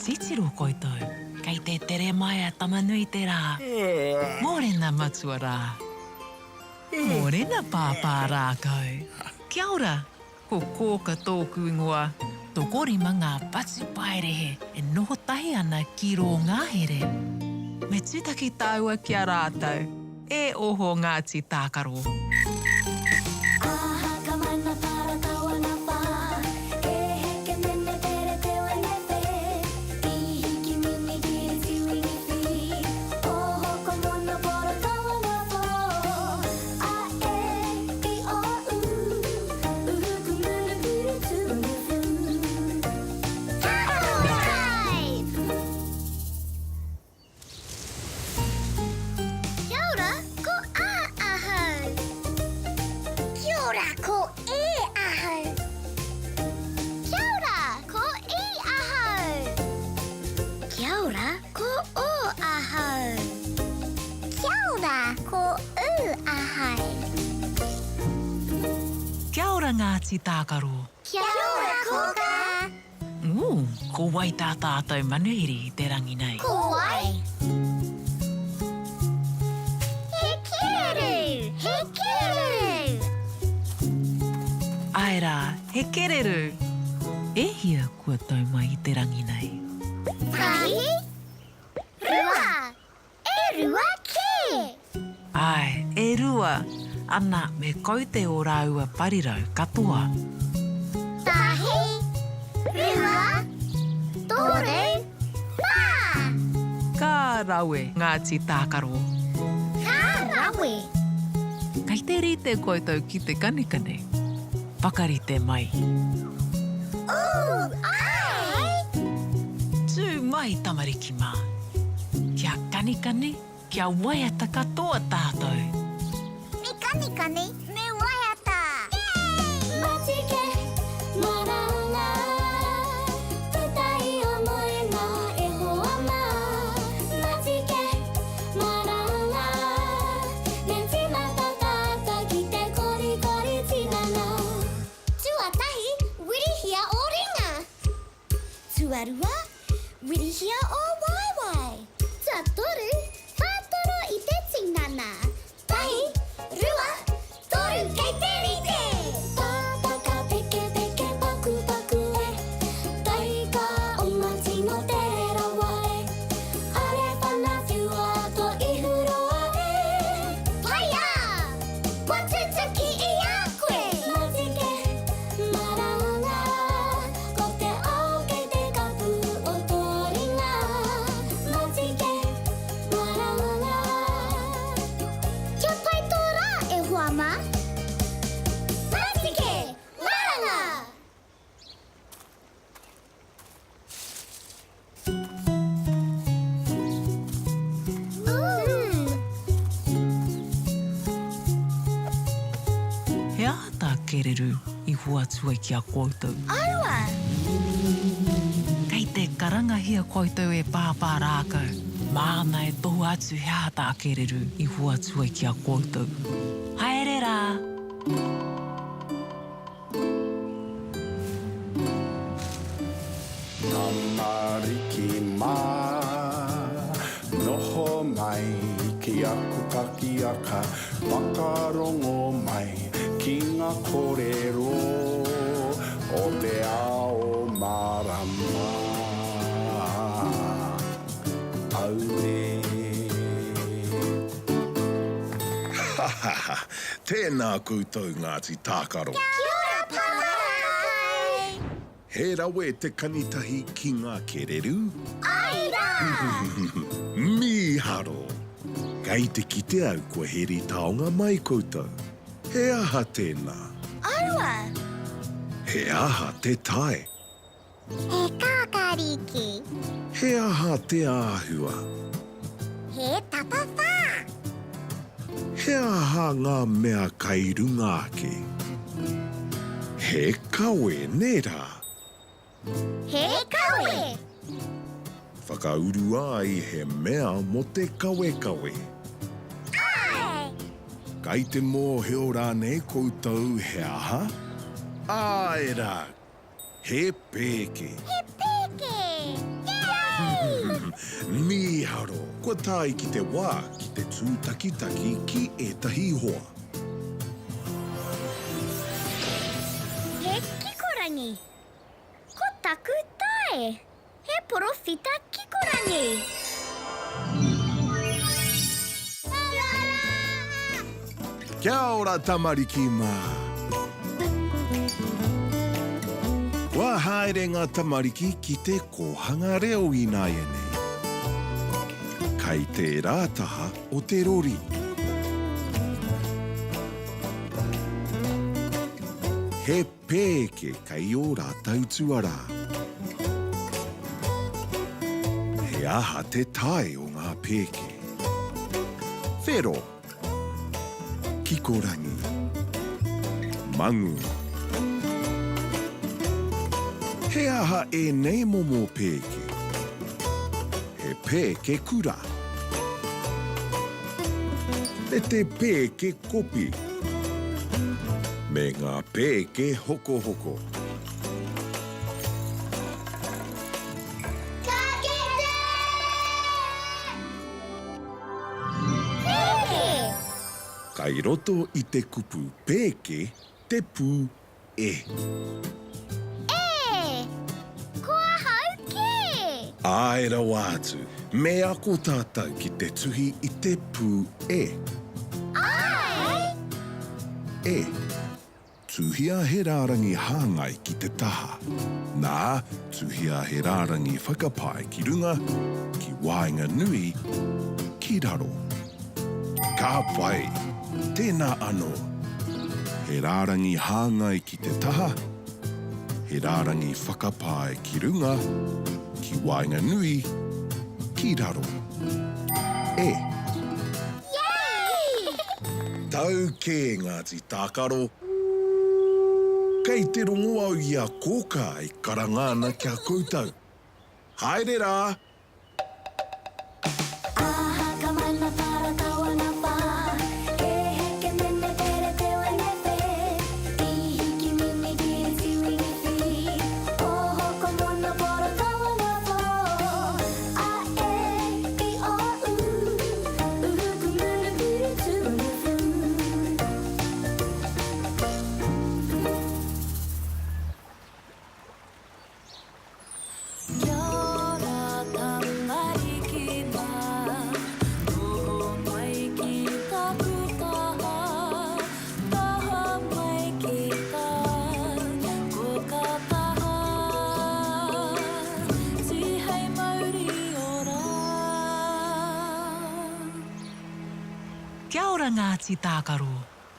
Titiro koutou, kei te tere mai a Tama-nui-te-rā. Mōrena matua rā. Mōrena pāpā rākau. Kia ora, ko Kōka tōku ingoa. Tokorima ngā patupaiarehe e noho tahi ana ki rō ngahere. Me tūtaki tāua ki a rātou. E oho Ngāti Tākaro. Kia ora, ko A ahau. Kia ora, ko E ahau. Kia ora, ko I ahau. Kia ora, ko O ahau. Kia ora, ko U ahau. Kia ora Ngāti Tākaro. Kia ora Kōkā. Ū, ko wai tā tātou manuhiri i te rangi nei? Ko wai? He kererū! He kererū! Āe rā, he kererū! E hia kua tau mai i te rangi nei? Tahi, rua, E rua kē! Āe, e rua! Ana, me kaute ō rāua parirau katoa. Tahi, rua, toru, whā! Ka rawe, Ngāti Tākaro. Ka rawe! Kei te rite koutou ki te kanikani. Whakarite mai. Ooh, āe! Tū mai, tamariki mā. Kia kanikani, kia waiata katoa tātou. Me kanikani, me waiata! Yay! Matike, maranga, puta i o moenga e hoa mā. Matike, maranga, me tīmata tātou ki te korikori tinana. Tuatahi, wirihia ō ringa. Tuarua, wirihia ō waewae. Tuatoru, whātoro i te tinana. Tahi, rua, toru, kei te rite! Pāpaka pekepeke pakupaku e, Taika oma tino tere rawa e, Are whana whiua to ihu roa e. Paia! Kua tutuki i a koe! Matike, maranga, ko te ao kei te kapu o tō ringa. Matike, maranga. Kia pai tō rā, e hoa mā! Matike, maranga! He aha tā Kereru i hoatu ai ki a koutou? Aua! Kei te karangahia koutou e Pāpā Rākau. Māna e tohua atu he aha tā Kereru i hoatu ai ki a koutou. Haere rā! Tamariki mā, noho mai ki aku kakiaka, whakarongo mai ki ngā kōrero o te ao mārama. Auē. Ha ha ha! Tēnā koutou Ngāti Tākaro. Kia ora Pāpā! He rawe te kanitahi ki ngā kererū? Āe rā! Mīharo! Kei te kite au kua heri taonga mai koutou. He aha tēnā? Aua! He aha te tae? He kākāriki. He aha te āhua? He tapawhā. He aha ngā mea kai runga ake? He kawe, nē rā? He kawe. Whakaurua ai he mea mō te kawekawe. Āe! Kai te mōhio rānei koutou he aha? Āe rā, He pēke. He pēke! Yeah! Mīharo! Kua tae ki te wā ki te tūtakitaki ki ētahi hoa. He kikorangi. Ko taku tae. He porowhita kikorangi. Kia ora tamariki mā! Kua haere ngā tamariki ki te kōhanga reo ināianei. Kai tērā taha o te rori. He pēke kei ō rātou tuarā. He aha te tae o ngā pēke? Whero. Kikorangi. Mangu. He aha ēnei momo pēke? He pēke kura. Me te pēke kopi. Me ngā pēke hokohoko. Ka kite! Pēke! Kai roto i te kupu pēke te pū e. E! Ko ahau kē! Āe rawa atu, me ako tātou ki te tuhi i te pū e. Āe! E. Tuhia he rārangi hāngai ki te taha. Nā, tuhia he rārangi whakapae ki runga, ki waenganui, ki raro. Ka pai! Tēnā anō. He rārangi hāngai ki te taha, he rārangi whakapae ki runga, ki waenganui, ki raro. E. Yay! Tau kē Ngāti Tākaro. Kei te rongo au i a Kōkā e karanga ana ki a koutou. Haere rā! Kia ora tamariki mā, noho mai ki taku taha, taha mai ki tā koka taha, tihei mauri ora. Kia ora Ngāti Tākaro.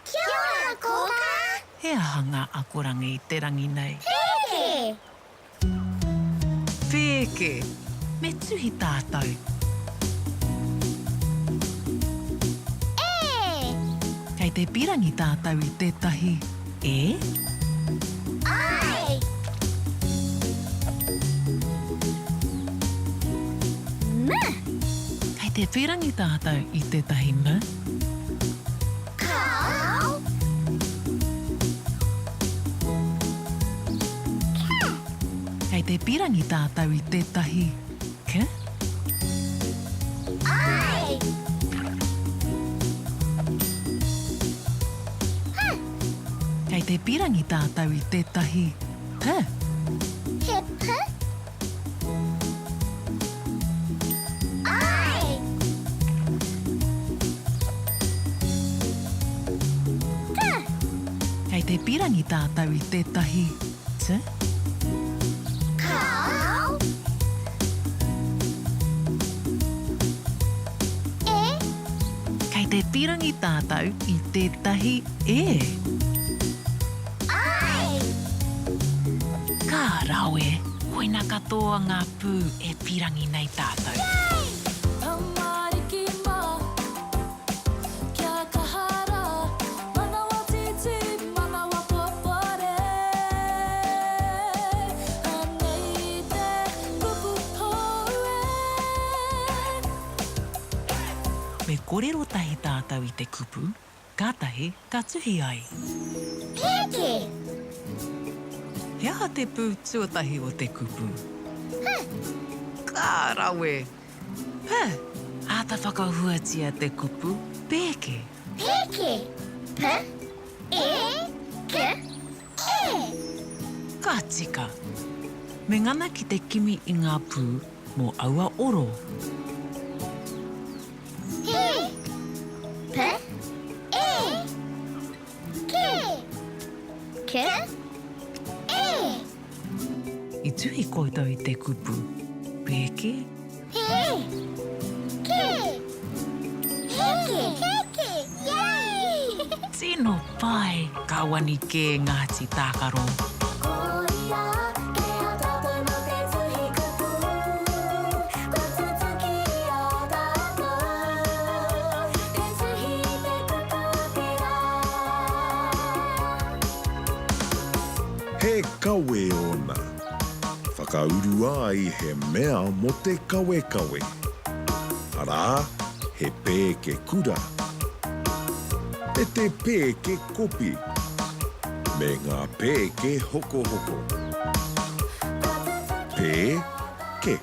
Kia ora Kōkā! He aha ngā akoranga i te rangi nei? Pēke! Pēke! Me tuhi tātou. E! Kei te pirangi tātou i tētahi e? Āe! M! Kei te pirangi tātou i tētahi m? Kāo! K! Kei te pirangi tātou i tētahi k? Āe! H! Kei te pirangi tātou i tētahi p? He p? Āe! T! Kei te pirangi tātou i tētahi t? Kāo! E! Kei te pirangi tātou i tētahi e? Āe! Ka rawe! Koina katoa ngā pū e pirangi nei tātou. Yay! Tamariki mā, kia kaha rā, manawa tītī, manawa popore. Anei te kupu hou e. Me kōrero tahi tātou i te kupu, Kātahi ka tuhi ai. Pēke! He aha te pū tuatahi o te kupu? Huh! Ka rawe! P. Āta whakahuatia te kupu pēke. Pēke. P, E, K, E. Ka tika. Me ngana ki te kimi i ngā pū mō aua oro. P, P, E, K, K, E. I tuhi koutou i te kupu pēke? P, K, Pēke! Pēke! Yay! Tino pai! Ka wani kē Ngāti Tākaro. Koia kē a tātou mō te tuhi kupu, kua tutuki i a tātou te tuhi i te kupu o te rā. He kawe ōna. Whakaurua ai he mea mō te kawekawe. Arā, he pēke kura. Me te pēke kopi. Me ngā pēke hokohoko. Pē, ke.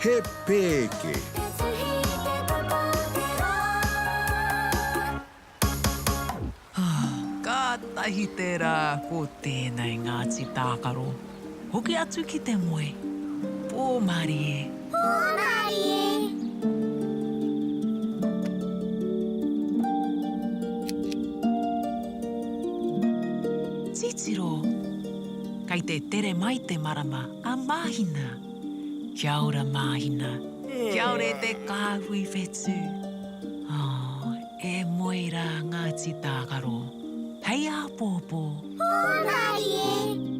He pēke. Kātahi te rā ko tēnei Ngāti Tākaro. Hoki atu ki te moe. Pō mārie. Pō mārie. Titiro! Kei te tere mai te marama a Māhina. Kia ora Māhina. Kia ora e te kāhui whetū. Oh, e moe rā Ngāti Tākaro. Hei āpōpō. Pō mārie.